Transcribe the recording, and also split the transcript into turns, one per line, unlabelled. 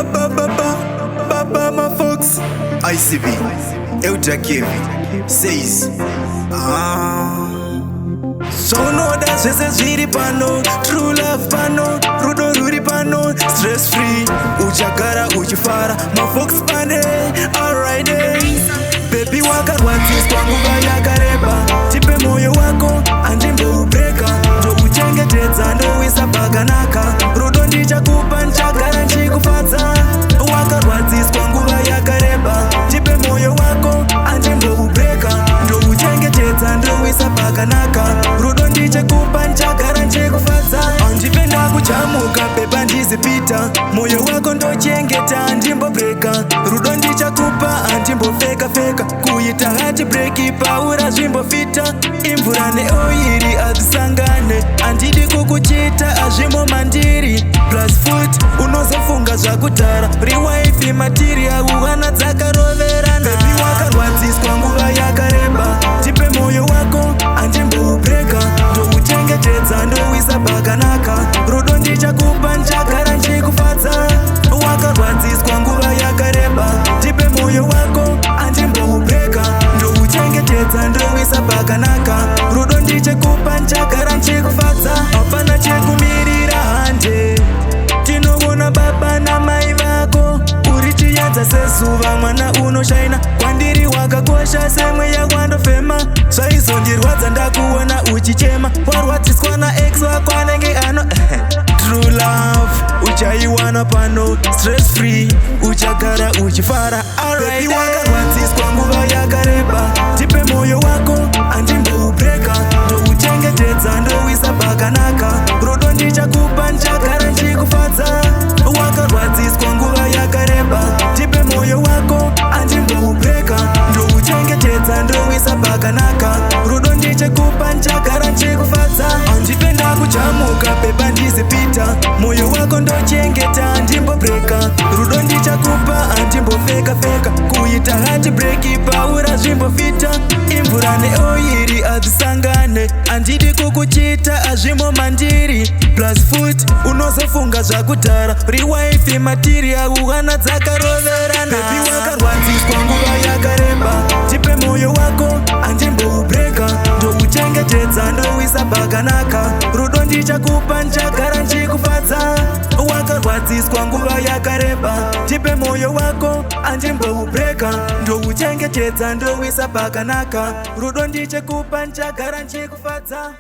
Baba baba baba my folks. ICB Elder Kevin says, ah. Zvaunoda zvese zviri pano, true love pano, rudo ruri pano, stress free, uchagara uchifara, mafox pane. Alright, baby, wakarwadziswa nguva yakareba, tipe moyo wako, handimboubreaka, ndouchengetedza, ndouisa pakanaka, rudo ndichakupa, ndichagara ndichikufadza. Wakarwadziswa nguva yakareba, tipe moyo wako, handimboubreaka, ndouchengetedza, ndouisa pakanaka, rudo ndichakupa, ndichagara ndichikufadza. Handipe ndakujamuka pepa ndizipita, moyo wako ndochengeta, handimbobreaka, rudo ndichakupa, handimbofeka-feka, kuita heartbreak paura zvimbofita, imvura neoiri hazvisangane, handidi kukuchita, hazvimo mandiri, plus foot unozofunga zvakudhara, uri wife material, hana dzakaroverana. Baby, wakarwadziswa nguva yakareba, tipe moyo wako, handimboubreaka, ndouchengetedza, ndouisa pakanaka, rudo ndichakupa, ndichagara ndichikufadza. Wakarwadziswa nguva yakareba, tipe moyo wako, handimboubreaka, ndouchengetedza, ndouisa pakanaka, rudo ndichakupa, ndichagara ndichikufadza. Hapana chekumirira, hande tinoona baba namai vako, uri chiedza sezuva, mwana unoshaina kwandiri, wakakosha semweya wandofema, zvaizondirwadza ndakuona uchichema, warwadziswa naex wako anenge ano. True love uchaiwana pano, stress free, uchagara uchifara. Baby, wakarwadziswa nguva yakareba, tipe moyo wako, handimboubreaka, ndouchengetedza, ndouisa pakanaka, rudo ndichakupa, ndichagara ndichikufadza. Wakarwadziswa nguva yakareba, tipe moyo wako, handimboubreaka, ndouchengetedza, ndouisa pakanaka, rudo ndichakupa, ndichagara ndichikufadza. Handipe ndakujamuka pepa ndizipita, moyo wako ndochengeta, handimbobreaka, rudo ndichakupa, handimbofeka-feka, kuita heartbreak paura zvimbofita, imvura neoiri hazvisangane, handidi kukuchita, hazvimo mandiri, plus foot unozofunga zvakudhara, uri wife material, hana dzakaroverana. Baby, wakarwadziswa nguva yakareba, tipe moyo wako, handimboubreaka, ndouchengetedza, ndouisa pakanaka, rudo ndichakupa, ndichagara ndichikufadza. Wakarwadziswa nguva yakareba, tipe moyo wako, handimboubreaka, ndouchengetedza, ndouisa pakanaka, rudo ndichakupa, ndichagara ndichikufadza.